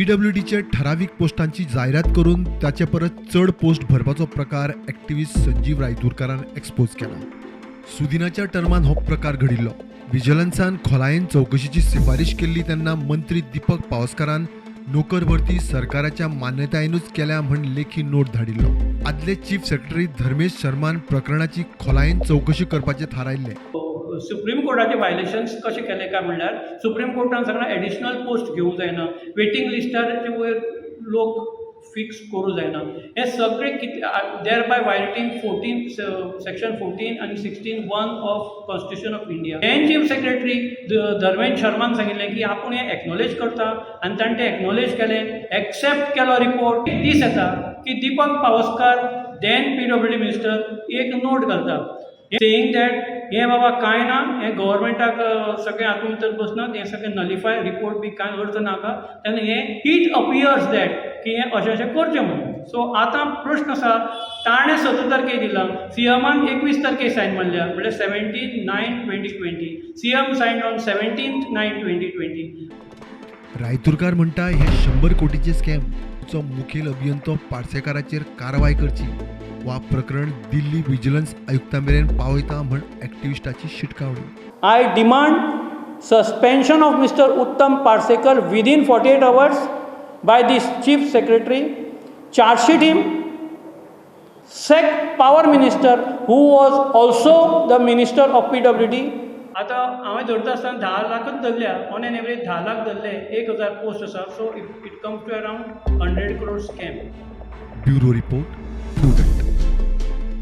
पीडब्ल्यूडीचे ठरावीक पोस्टांची जायरात करून ताचे परस चड पोस्ट भरपाचो प्रकार एक्टिविस्ट संजीव रायतुरकारान एक्सपोज केला. सुदिनाच्या टर्मान हो प्रकार घडिल्लो. विजिलन्सान खोलायेन चवकशीची शिफारीश केल्ली तेन्ना मंत्री दीपक पावसकारान नोकर भरती सरकाराच्या मान्यतायेनूच केल्या म्हण लेखी नोट धाडिल्लो. आदले चीफ सेक्रेटरी धर्मेश शर्मान प्रकरणाची खोलायेन चवकशी करपाचें थारायल्लें. सुप्रीम कोर्टाचे वायलेशन्स कशें केलें काय म्हणल्यार, सुप्रीम कोर्टान सांगलां एडिशनल पोस्ट घेवंक जायना, वेटींग लिस्टार वयर लोक फिक्स करूं जायना. हें सगळें कितें, thereby violating 14, section 14 आनी 16(1) of Constitution of India. Then Chief Secretary Dharmendra शर्मान सांगिल्लें की आपूण हें एक्नॉलेज करता आनी ताणें तें एक्नॉलेज केलें, एक्सेप्ट केलो रिपोर्ट. दीस येता की Deepak Pawaskar, then PWD minister, एक नोट घालता सेईंग that हें बाबा कांय ना, हें गव्हर्मेंटाक सगळें हातूंत भितर बसना, हें सगळें नलिफाय रिपोर्ट बी कांय अर्थ नाका. तेन्ना हें it appears that की हें अशें अशें करचें म्हणून. सो आतां प्रश्न आसा, ताणें 17 तारखेक दिला, सीएमान 21 तारखेक सायन मारल्या, म्हणल्यार 17/9/2020. CM sign on 17/9/2020. Raiturkar म्हणटा, हे 100 कोटीचे स्कॅम चो मुखेल अभियंतो पार्सेकाराचेर कारवाय करची वा प्रकरण दिल्ली विजिलन्स आयुक्ता मेरेन पावयता म्हण एक्टिविस्टाची शिटकावणी. I demand suspension of Mr. Uttam Parsekar within 48 hours by this Chief Secretary, charge sheet him, sack Power Minister who was also the Minister of PWD. आतां हांवें धरता आसतना 10 लाखच धरल्या, ऑन एन एवरेज 10 लाख धरले, 1000 पोस्ट आसा, so it comes to around 100 crore scam. Bureau report,